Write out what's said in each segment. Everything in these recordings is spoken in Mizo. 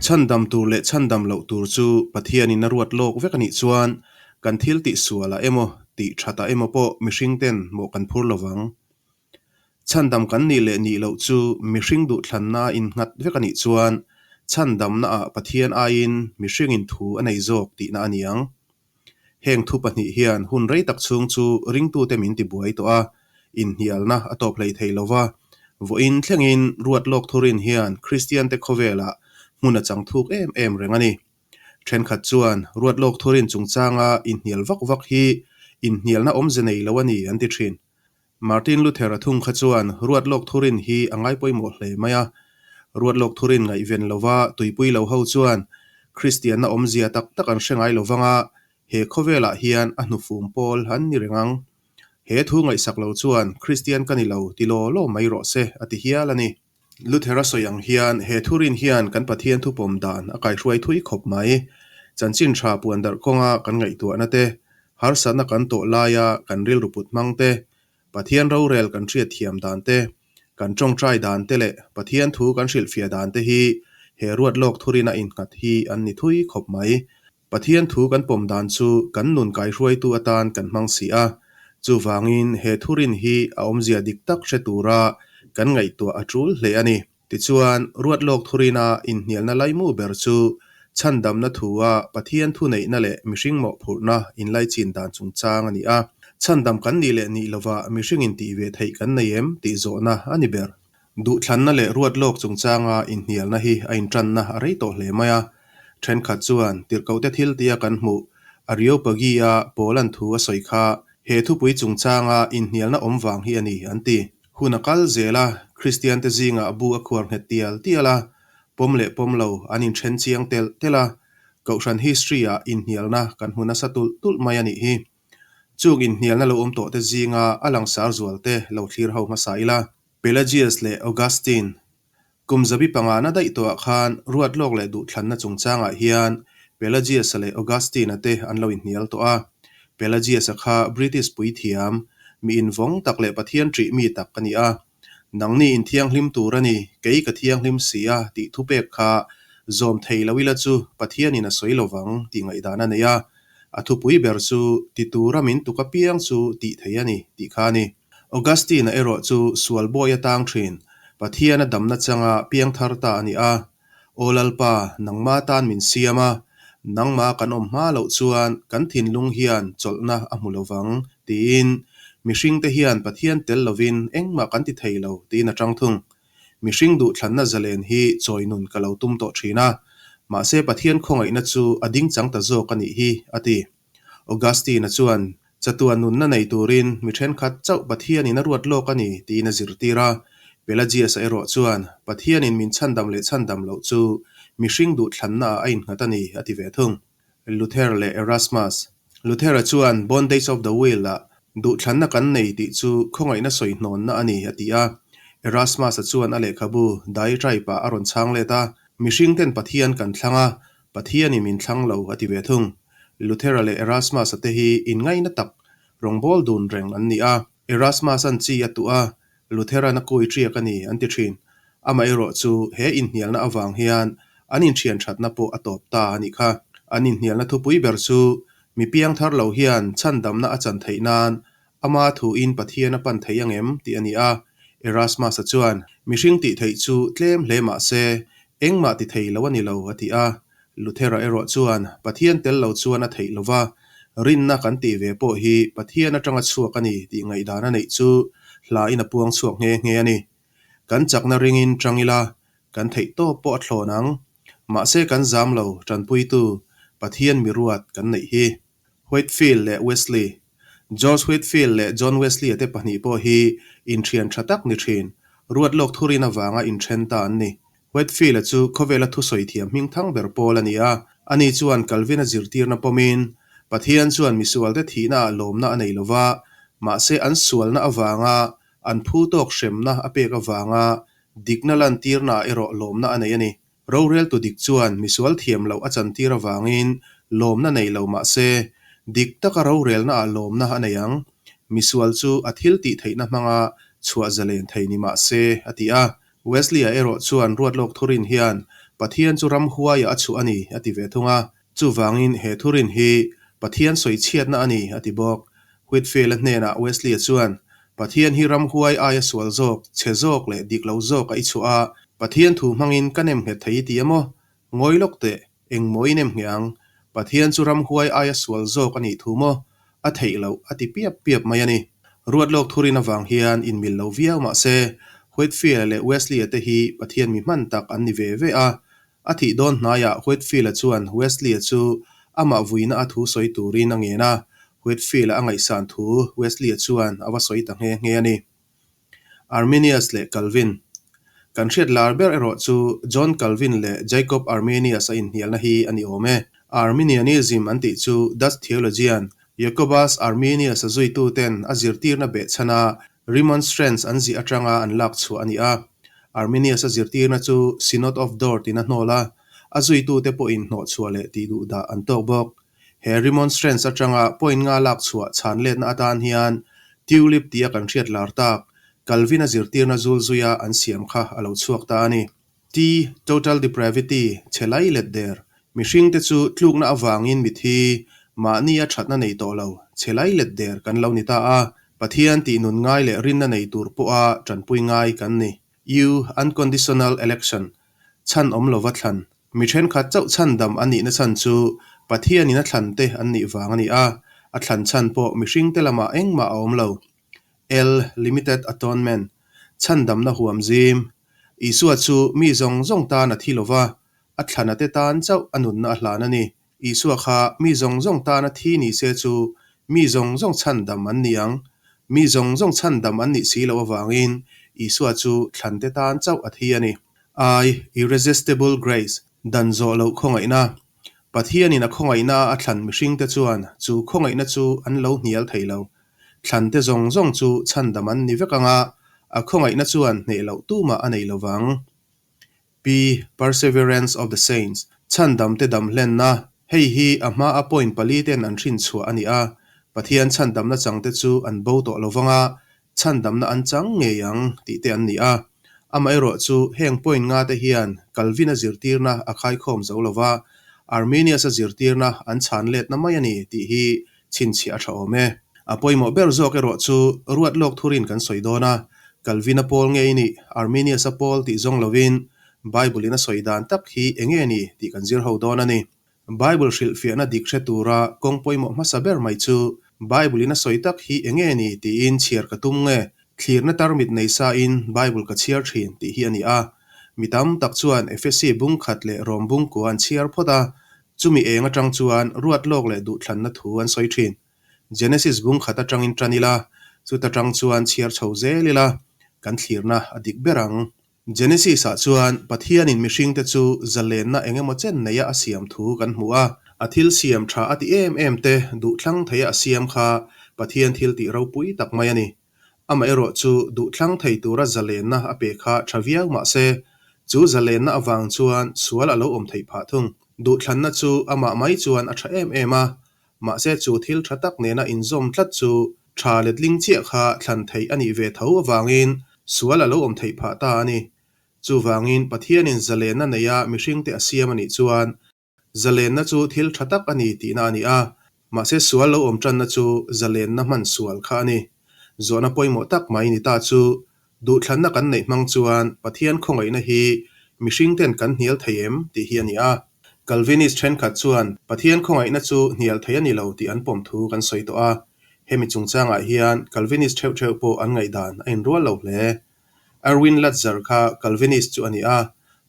Chhandam tur leh chhandam loh tur chu Pathianin a ruat lawk vek a nih chuan kan thil tih sualah emaw tih thatah emaw pawh mihring ten mawh kan phur lo vang. Chhandam kan nih leh nih loh chu mihring duhthlanna innghat vek a nih chuan chhandamnaah Pathian aiin mihringin thu a nei zawk tihna a ni ang. Heng thu pahnih hian hun rei tak chhung chu ringtute min tibuai tawh a, inhnialna a tawp hlei thei lo va. Vawiin thlengin ruat lawk thurin hian Kristiante khawvelah hmun a chang thuk em em reng a ni. Thenkhat chuan ruat lawk thurin chungchanga inhnial vak vak hi inhnialna awmze nei lo a ni an ti thin. Martin Luther-a thung kha chuan ruat lawk thurin hi a ngai pawimawh hle mai a. Ruat lawk thurin ngaihven lova tuipui lo ho chuan Kristianna awmzia tak tak an hre ngai lo vang a, he khawvelah hian a hnufum pawl an ni reng ang. He thu ngaihsak lo chuan Kristian ka ni lo ti law law mai rawh se a ti hial a ni. Luther-a sawi ang hian he thurin hian kan Pathian thupawm dan a kaihruai thui khawp mai. Chanchin tha puan darh kawnga kan ngaihtuahna te, harsatna kan tawh laia kan rilru put hmang te, Pathian rorel kan hriat thiam dan te, kan tawngtai dan te leh Pathian thu kan hrilhfiah dan te hi he ruat lawk thurin a innghat hi an ni thui khawp mai. Pathian thu kan pawm dan chu kan nun kaihruaitu atan kan hmang si a, chuvangin he thurin hi a awmzia dik tak hre tura kan ngaihtuah a tul hle a ni. Tichuan, ruat lawk thurina inhnialna laimu ber chu chhandamna thua Pathian thuneihna leh mihring mawhphurhna inlaichin dan chungchang a ni a. Chhandam kan nih leh nih lovah mihringin tih ve theih kan nei em tih zawhna a ni ber. Duhthlanna leh ruat lawk chungchanga inhnialna hi a intanna a rei tawh hle mai a. Thenkhat chuan tirhkohte thil tia kan hmuh Areopagi-a Paulan thu a sawi kha he thupui chungchanga inhnialna awm vang hi a ni an ti. Hun a kal zel a, Kristiante zingah bu a khuar nghet tial tial a, pawm leh pawm lo an inthen chiang telh telh a, Kohhran history-ah inhnialna kan hmu nasa tulh tulh mai a nih hi. Chung inhnialna lo awm tawhte zinga a langsar zualte lo thlir ho hmasa ila. Pelagius leh Augustine kum zabi pangana daih tawhah khan ruat lawk leh duhthlanna chungchangah hian Pelagius-a leh Augustine-a te an lo inhnial tawh a. Pelagius-a kha British puithiam, mi invawng tak leh Pathian ṭih mi tak a ni a. Nangni in thianghlim tur a ni, kei ka thianghlim si a tih thupek kha zawm thei lo ila chu Pathianin a sawi lovang tih ngaihdan a nei a. A thupui ber chu ti tura min tuk apiang chu tih thei a ni tih kha a ni. Augustine-a erawh chu sual bawi a tang thin, Pathian a damna changa piang thar ta a ni a. Aw Lalpa, nangma tan min siam a, nangma kan awm hma loh chuan kan thinlung hian chawlhna a hmu lo vang, tiin mihringte hian Pathian tel lovin engmah kan ti thei lo tiin a tang thung. Mihring duhthlanna zalen hi chawi nun ka lo tum tawh thin a, mahse Pathian khawngaihna chu a ding chang ta zawk a nih hi, a ti. Augustine-a chuan, Chatuan nunna nei turin mi thenkhat chauh Pathianin a ruat lawk a ni, tiin a zirtir a. Pelagius-a erawh chuan, Pathianin min chhandam leh chhandam loh chu mihring duhthlannaah a innghat a ni, a ti ve thung. Luther leh Erasmus. Luther-a chuan Bondage of the Will-ah duhthlanna kan nei tih chu khawngaihna sawi hnawnna a ni, a ti a. Erasmus-a chuan a lehkhabu Diatribe-ah a rawn chhang let a, Mihringten Pathian kan thlang a, Pathianin min thlang lo a ti ve thung. Luthera leh Erasmus-a te hi inngaina tak rawngbâwl dun reng an ni a. Erasmus-a'n chi a tuh a, Luthera'n a kui ṭiak a ni an ti ṭhin. Amaherawh chu he inhnialna avang hian an inṭhian ṭhatna pawh a tawp ta a nih kha. An inhnialna thupui ber chu mi piangthar lo hian chhandamna a chan theih nan Ama thuin Pathian a pan thei ang em? tih a ni a. Erasmus-a chuan, Mihring tih theih chu tlem hle mah se, engmah ti thei lo a ni lo, a ti a. Luthera erawh chuan, Pathian tel lo chuan a theih lo va, rinna kan tih ve pawh hi Pathian atanga chhuak a ni tih ngaihdan a neih chu hlain a puang chhuak nghe nghe a ni. Kan chakna ringin tang ila, kan theih tawp pawh a thlawn ang. Mahse kan zam lo, tanpuitu Pathian miruat kan neih hi. Whitefield leh Wesley. George Whitefield leh John Wesley-a te pahnih pawh hi inthian tha tak ni thin, ruat lawk thurin avanga inthen ta an ni. Whitefield-a chu khawvela thusawi thiam hming thang ber pawl a ni a, ani chuan Calvin-a zirtirna pawmin, Pathian chuan misualte thihnaah lawmna a nei lova, mahse an sualna avanga an phu tawk hremna a pek avanga dikna lantirnaah erawh lawmna a nei a ni. Roreltu dik chuan misual thiam loh a chantir avangin lawmna nei lo mah se, dik taka rorelnaah lawmna a nei ang. Misual chu a thil tih theihna hmanga chhuah zalen thei ni mah se, a ti a. Wesley-a erawh chuan ruatlawk thurin hian Pathian chu ramhuaiah a chhuah a ni, a ti ve thung a. Chuvangin he thurin hi Pathian sawichhiatna a ni, a ti bawk. Whitefield-a hnenah Wesley-a chuan, Pathian hi ramhuai aia sual zawk, chhe zawk leh dik lo zawk a i chhuah a, Pathian thu hmangin ka nem nghet thei i ti a maw? Ngawi lawk teh, eng maw i nem ngheh ang? Pathian chu ramhuai aia sual zawk a nih thu maw? A theih loh, a ti piap piap mai a ni. Ruatlawk thurin avang hian inmil lo viau mah se, Whitefield-a leh Wesley-a te hi Pathian mi hman tak an ni ve ve a. A thih dawn hnaiah Whitefield-a chuan Wesley-a chu amah vuina a thu sawi turin a ngen a, Whitefield-a a ngaihsan thu Wesley-a chuan a va sawi ta nghe nghe a ni. Arminius leh Calvin. Kan hriat lar ber erawh chu John Calvin leh Jacob Arminius a inhnialna hi a ni awm e. Arminianism an tih chu Dutch theologian Jacobus Arminius-a zuituten a zirtirna behchhana Remonstrance an ziah atanga an lak chhuah a ni a. Arminius-a zirtirna chu Synod of Dort in a hnawl a, a zuitute pawhin hnawhchhuah leh tihduhdah an tawk bawk. He remonstrance atanga point nga lak chhuah chhan letna atan hian Tulip tia kan hriat lar tak, Calvin-a zirtirna zul zuia an siam kha a lo chhuak ta a ni. T, Total depravity, chhe lai let der. Mihringte chu tlukna avangin mithi, mahnia thatna nei tawh lo, chhe lai let der kan lo ni ta a, Pathian tih nun ngai leh rinna nei tur pawha tanpui ngai kan ni. U, Unconditional election, chhan awm lova thlan. Mi thenkhat chauh chhandam a nihna chhan chu Pathianin a thlan te an nih vang a ni a, a thlan chhan pawh mihringte lamah engmah a awm lo. L, Limited Atonement, Chhandamna huam zim. Isua chu mi zawng zawng tan a thi lo va, a thlana te tan chauh a nunna a hlan a ni. Isua kha mi zawng zawng tana thi ni se chu mi zawng zawng chhandam an ni ang. Mi zawng zawng chhandam an nih si loh avangin Isua chu thlan te tan chauh a thi a ni. I, Irresistible Grace, Dan zawh loh khawngaihna. Pathianin a khawngaihna a thlan mihringte chuan chu khawngaihna chu an lo hnial thei lo. Thlante zawng zawng chu chhandam an ni vek ang a, a khawngaihna chuan hneh loh tumah a nei lo vang. P, Perseverance of the Saints, Chhandamte dam hlenna, Hei hi a hma a point pali ten an hrin chhuah a ni a, Pathian chhandamna changte chu an bo tawh lo vang a, chhandamna an chang ngei ang tih te an ni a. Amaherawh chu heng point nga te hian Calvin-a zirtirna a khaikhawm zo lo va, Arminius-a zirtirna an chhan letna mai a ni tih hi chhinchhiah a tha awm e. A pawimawh ber zawk erawh chu ruat lawk thurin kan sawi dawn a, Calvin-a pawl ngei nih Arminius-a pawl tih zawng lovin Bible-in a sawi dan tak hi enge ni tih kan zir ho dawn a ni. Bible hrilhfiahna dik hre tura kawng pawimawh hmasa ber mai chu Bible-in a sawi tak hi enge ni tiin chhiar ka tum nge, thlirna tarmit nei sain Bible ka chhiar thin tih hi a ni a. Mi tam tak chuan Efesi bung khat leh Rom bung kua an chhiar phawt a, chumi eng atang chuan ruat lawk leh duhthlanna thu an sawi thin. Genesis bung khat atangin tan ila, chuta tang chuan chhiar chho zel ila, kan thlirna a dik ber ang. Genesis-ah chuan Pathianin mihringte chu zalenna eng emaw chen neia a siam thu kan hmu a. A thil siam tha a ti em em te duhthlang theia a siam kha Pathian thil tih ropui tak mai a ni. Amaherawh chu duhthlang thei tura zalenna a pe kha tha viau mah se, chu zalenna avang chuan sual a lo awm theih phah thung. Duhthlanna chu amah mai chuan a tha em em a, Mahse chu thil tha tak nena inzawm tlat chu tha letling chiah kha thlan theih a nih ve tho avangin sual a lo awm theih phah ta a ni. Chuvangin Pathianin zalenna neia mihringte a siam a nih chuan zalenna chu thil tha tak a ni tihna a ni a, mahse sual lo awm tanna chu zalenna hman sual kha a ni. Zawhna pawimawh tak mai ni ta chu Duhthlanna kan neih hmang chuan Pathian khawngaihna hi mihringten kan hnial thei em tih hi a ni a. Calvinist thenkhat chuan Pathian khawngaihna chu hnial thei a ni lo tih an pawm thu kan sawi tawh a. Hemi chungchangah hian Calvinist theuh theuh pawh an ngaihdan a inrual lo hle. Erwin Lutzer kha Calvinist chu a ni a,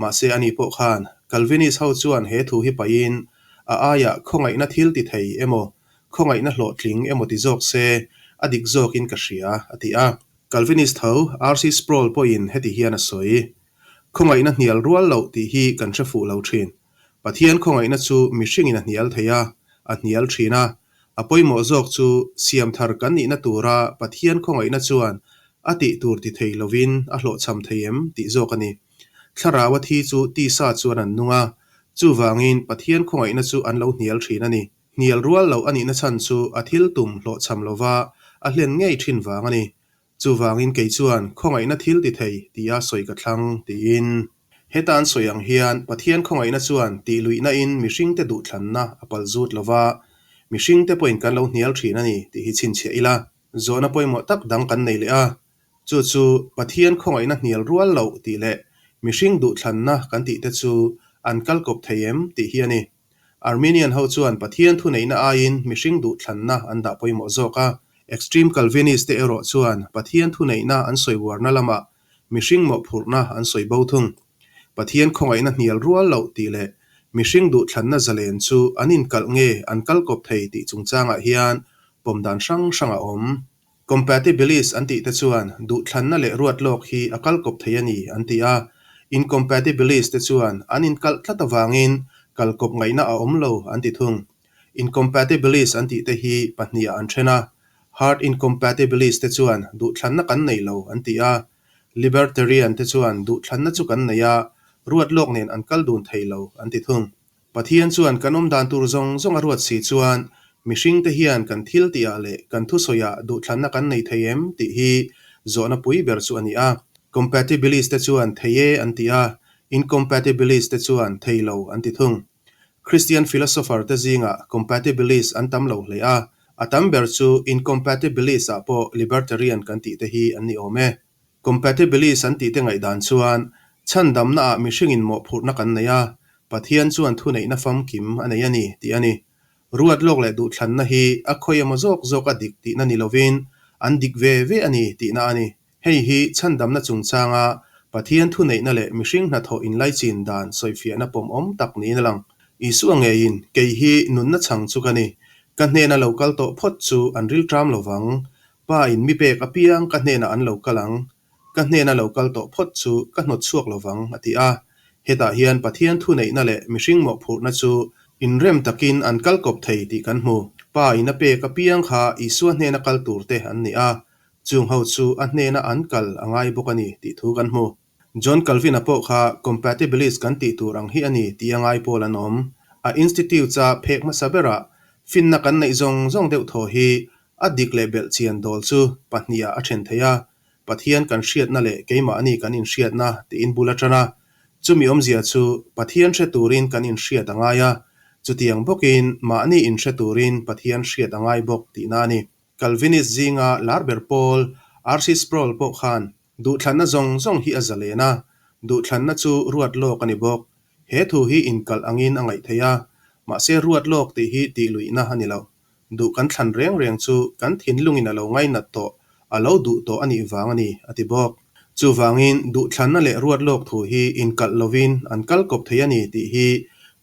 mahse ani pawh khan Calvinist ho chuan he thu hi paihin a aiah khawngaihna thil ti thei emaw khawngaihna hlawhtling emaw ti zawk se a dik zawkin ka hria a ti a. Calvinist tho RC Sproul pawhin heti hian a sawi, Khawngaihna hnial rual loh tih hi kan hre fuh lo thin. Pathian khawngaihna chu mihringin a hnial thei a, a hnial thin a. A pawimawh zawk chu siamthar kan nihna tura Pathian khawngaihna chuan a tih tur ti thei lovin a hlawhchham thei em tih zawk a ni. Thlarau a thi chu tisa chuan an nung a, chuvangin Pathian khawngaihna chu an lo hnial thin a ni. Hnial rual loh a nihna chhan chu a thil tum hlawhchham lova a hlen ngei thin vang a ni. Chuvangin kei chuan khawngaihna thil ti thei tia sawi ka thlang, tiin. Heta an sawi ang hian Pathian khawngaihna chuan tihluihnain mihringte duhthlanna a palzut lo va, mihringte pawhin kan lo hnial thin a ni tih hi chhinchhiah ila. Zawhna pawimawh tak dang kan nei leh a, chu chu Pathian khawngaihna hnial rual loh tih leh mihring duhthlanna kan tihte chu an kalkawp thei em tih hi a ni. Arminian ho chuan Pathian thuneihna aiin mihring duhthlanna an dah pawimawh zawk a, Extreme Calvinist te erawh chuan Pathian thuneihna an sawi uarna lamah mihring mawhphurhna an sawi bo thung. Pathian khawngaihna hnial rual loh tih leh mihring duhthlanna zalen chu an inkalh nge an kalkawp thei tih chungchangah hian pawm dan hrang hrang a awm. Compatibilist an tih te chuan duhthlanna leh ruat lawk hi a kalkawp thei a ni an ti a, incompatibilist te chuan an inkalh tlat avangin kalkawp ngaihna a awm lo an ti thung. Incompatibilist an tih te hi pahniha an then a, hard incompatibilist te chuan duhthlanna kan nei lo an ti a, libertarian te chuan duhthlanna chu kan nei a, ruat lawk nen an kal dun thei lo an ti thung. Pathian chuan kan awm dan tur zawng zawng a ruat si chuan mihringte hian kan thil tihah leh kan thusawiah duhthlanna kan nei thei em tih hi zawhna pui ber chu a ni a. Compatibilist te chuan thei e an ti a, incompatibilist te chuan thei lo an ti thung. Christian philosopher te zingah compatibilist an tam lo hle a, a tam ber chu incompatibilist ah pawh libertarian kan tih te hi an ni awm e. Compatibilist an tih te ngaihdan chuan chhandamna ah mihringin mawhphurhna kan nei a, Pathian chuan thuneihna famkim a nei a ni tih a ni. Ruat lawk leh duhthlanna hi a khawi emaw zawk zawk a dik tihna ni lovin an dik ve ve a ni tihna a ni. Hei hi chhandamna chungchanga Pathian thuneihna leh mihring hnathawh inlaichin dan sawifiahna pawmawm tak niin a lang. Isua ngeiin, Kei hi nunna chhang chu ka ni. Ka hnena lo kal tawh phawt chu an rilṭam lovang. Pa in mi pek apiang ka hnenah an lo kal ang. Ka hnena lo kal tawh phawt chu ka hnawt chhuak lovang, a ti a. Hetah hian Pathian thuneihna leh mihring mawhphurhna chu inrem takin an kal kawp thei tih kan hmu. Pa in a pek apiang kha Isua hnena kal turte an ni a, chung ho chu a hnena an kal a ngai bawk a ni tih thu kan hmu. John Calvin-a pawh kha compatibilist kan tih tur ang hi a ni tih a ngai pawl an awm. A Institutes-a phek hmasa berah finna kan neih zawng zawng deuh thaw hi a dik leh belhchian dawl chu pahniha a then thei a, Pathian kan hriatna leh keimahni kan inhriatna tiin bul a tan a. Chumi awmzia chu Pathian hre turin kan inhriat a ngai a, chutiang bawkin mahni inhre turin Pathian hriat a ngai bawk tihna a ni. Calvinist zinga lar ber pawl R.C. Sproul pawh khan duhthlanna zawng zawng hi a zalen a, duhthlanna chu ruat lawk a ni bawk. He thu hi inkalh angin a ngaih theih a, mahse ruat lawk tih hi tihluihna a ni lo. Duh kan thlan reng reng chu kan thinlungin a lo ngainat tawh, a lo duh tawh a nih vang a ni, a ti bawk. Chuvangin, duhthlanna leh ruat lawk thu hi inkalh lovin an kal kawp thei a ni tih hi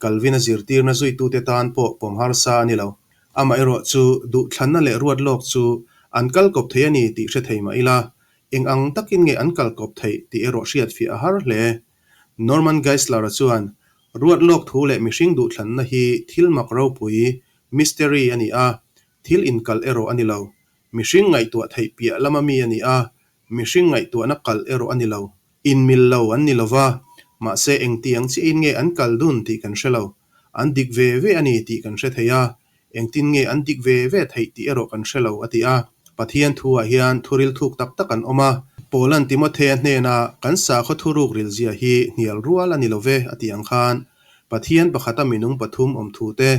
Calvin-a zirtirna zuitute tan pawh pawm harsa a ni lo. Amaherawh chu duhthlanna leh ruat lawk chu an kal kawp thei a ni tih hre thei mah ila, eng ang takin nge an kal kawp theih tih erawh hriatfiah a har hle. Norman Geisler-a chuan, Ruat lawk thu leh mihring duhthlanna hi thil mak ropui, mystery, a ni a, thil inkalh erawh a ni lo. Mihring ngaihtuah theih piah lama mi a ni a, mihring ngaihtuahna kalh erawh a ni lo. Inmil lo an ni lo va, mahse engtiang chiahin nge an kal dun tih kan hre lo. An dik ve ve a ni tih kan hre thei a, engtin nge an dik ve ve theih tih erawh kan hre lo, a ti a. Pathian thuah hian thuril thuk tak tak an awm a. Paula'n Timothea hnena kan sakhaw thuruk rilzia hi hnial rual a ni lo ve, a tih ang khan Pathian pakhata minung pathum awm thu te,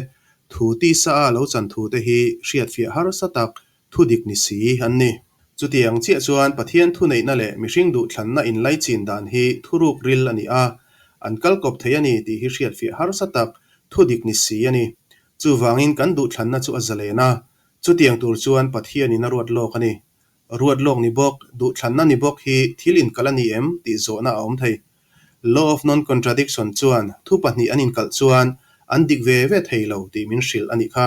thu tisa a lo chan thu te hi hriatfiah harsa tak Thu dik ni si an ni. Chutiang chiah chuan Pathian thuneihna leh mihring duhthlanna inlaichin dan hi thuruk ril a ni a, an kal kawp thei a ni tih hi hriatfiah harsa tak thu dik ni si a ni. Chuvangin kan duhthlanna chu a zalen a, chutiang tur chuan Pathianin a ruat lawk a ni. Ruat lawk ni bawk, duhthlanna ni bawk hi thil inkalh a ni em tih zawhna a awm thei. Law of non-contradiction chuan thu pahnih an inkalh chuan an dik ve ve thei lo tih min hrilh a nih kha.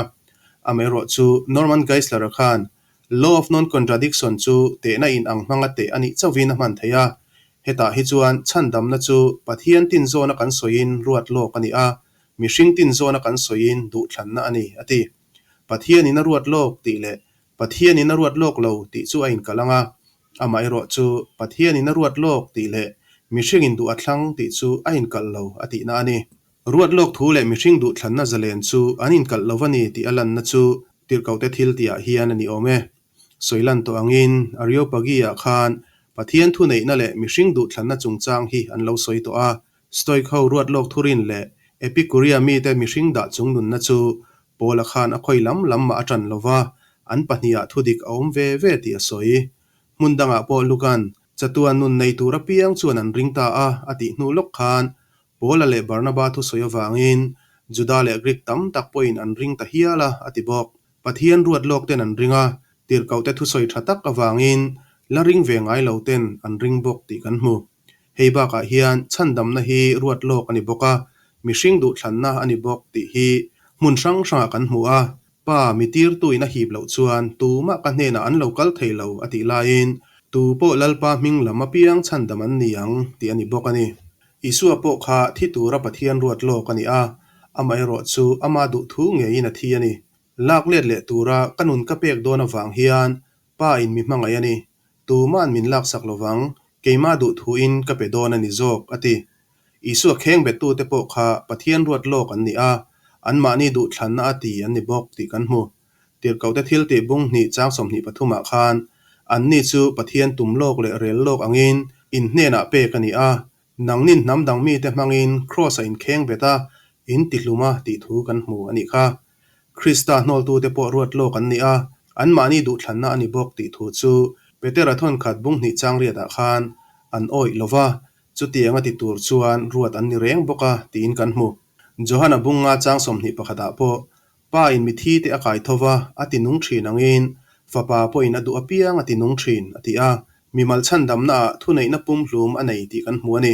Amaherawh chu Norman Geisler-a khan Law of non-contradiction chu tehna in ang hmanga teh a nih chauhin a hman thei a. Hetah hi chuan chhandamna chu Pathian tinzawna kan sawiin ruat lawk a ni a, mihring tinzawna kan sawiin duhthlanna a ni, a ti. Pathianin a ruat lawk tih leh Pathianin a ruat lawk lo tih chu a inkalh ang a, amaherawh chu Pathianin a ruat lawk tih leh mihringin duh a thlang tih chu a inkalh lo a tihna a ni. Ruat lawk thu leh mihring duhthlanna zalen chu an inkalh lo a ni tih a lanna chu tirhkohte thil tihah hian a ni awm e. Sawi lan tawh angin Areopagi-ah khan Pathian thuneihna leh mihring duhthlanna chungchang hi an lo sawi tawh a. Stoic ho ruat lawk thurin leh Epikuria mite mihring dah chungnunna chu Paula khan a khawi lam lam mah a ṭan lo va, an pahnihah thudik a awm ve ve tih a sawi. Hmun dangah pawh Lukan, Chatuan nun nei tur apiang chuan an ring ta a, a tih hnu lawk khan Paula leh Barnaba thusawi avangin Juda leh Grik tam tak pawhin an ring ta hial a, a ti bawk. Pathian ruat lawk ten an ring a, tirhkohte thusawi tha tak avangin la ring ve ngai lo ten an ring bawk tih kan hmu. Hei bakah hian chhandamna hi ruat lawk a ni bawk a, mihring duhthlanna a ni bawk tih hi hmun hrang hrangah kan hmu a, Pa, mi tirtuin a hip loh chuan tumah ka hnenah an lo kal thei lo a tih laiin tu pawh Lalpa hming lam apiang chhandam an ni ang tih a ni bawk a ni. Isua pawh kha thi tura Pathian ruat lawk a ni a, amaherawh chu ama duhthu ngeiin a thi a ni. Lak let leh tura ka nun ka pek dawn avang hian Pa in mi hmangaih a ni. Tuma'n min laksak lovang, keimah duhthuin ka pe dawn a ni zawk, a ti. Isua kheng bettute pawh kha Pathian ruat lawk an ni a, anmahni duhthlanna a ti an ni bawk tih kan hmu. Tirhkohte thiltih bung hnih chang 23 ah khan, Anni chu Pathian tum lawk leh rel lawk angin in hnenah pek a ni a, nangnin hnam dang mite hmangin Kraws-a inkheng bet a, in tihlum a tih thu kan hmu a nih kha. Krista hnawltute pawh ruat lawk an ni a, anmahni duhthlanna a ni bawk tih thu chu Petera thawnkhat bung hnih chang riatah khan an awih lo va, Chutiang a ti tur chuan ruat an ni reng bawk a tiin kan hmu. Johana bunga chang 21 ah pawh, Pa in mithi te a kai tho va, a ti nung thin angin Fapa pawhin a duh apiang a ti nung thin, a ti a. Mimal chhandamna ah thuneihna pumhlum a nei tih kan hmu a ni.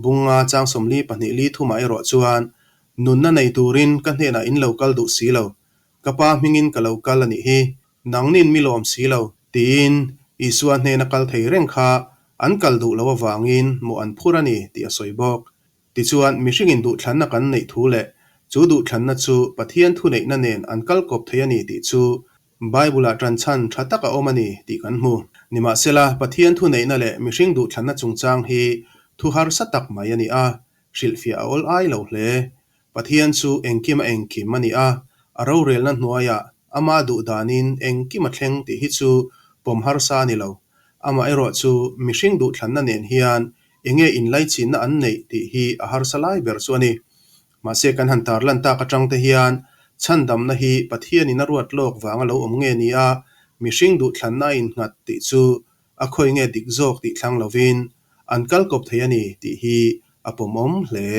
Bunga chang 42 li thumah erawh chuan, Nunna nei turin ka hnenah in lo kal duh si lo. Ka Pa hmingin ka lo kal a nih hi. Nangnin mi lawm si lo, tiin Isua hnena kal thei reng kha an kal duh loh avangin mawh an phur a ni tih a sawi bawk. Tichuan, mihringin duhthlanna kan neih thu leh chu duhthlanna chu Pathian thuneihna nen an kal kawp thei a ni tih chu Bible-ah ṭanchhan ṭha tak a awm a ni tih kan hmu. Nimahsela, Pathian thuneihna leh mihring duhthlanna chungchang hi thu harsa tak mai a ni a, hrilhfiah a awl ai lo hle. Pathian chu engkim a engkim a ni a, a rorelna hnuaiah ama duh danin engkim a thleng tih hi chu pawm harsa a ni lo. Amaherawh chu mihring duhthlanna nen hian enge inlaichinna an neih tih hi a harsa lai ber chu a ni. Mahse kan han tarlan tak atang te hian chhandamna hi Pathianin a ruat lawk vanga lo awm nge ni a, mihring duhthlanna a innghat tih chu a khawi nge dik zawk tih thlang lovin an kal kawp thei a ni tih hi a pawmawm hle.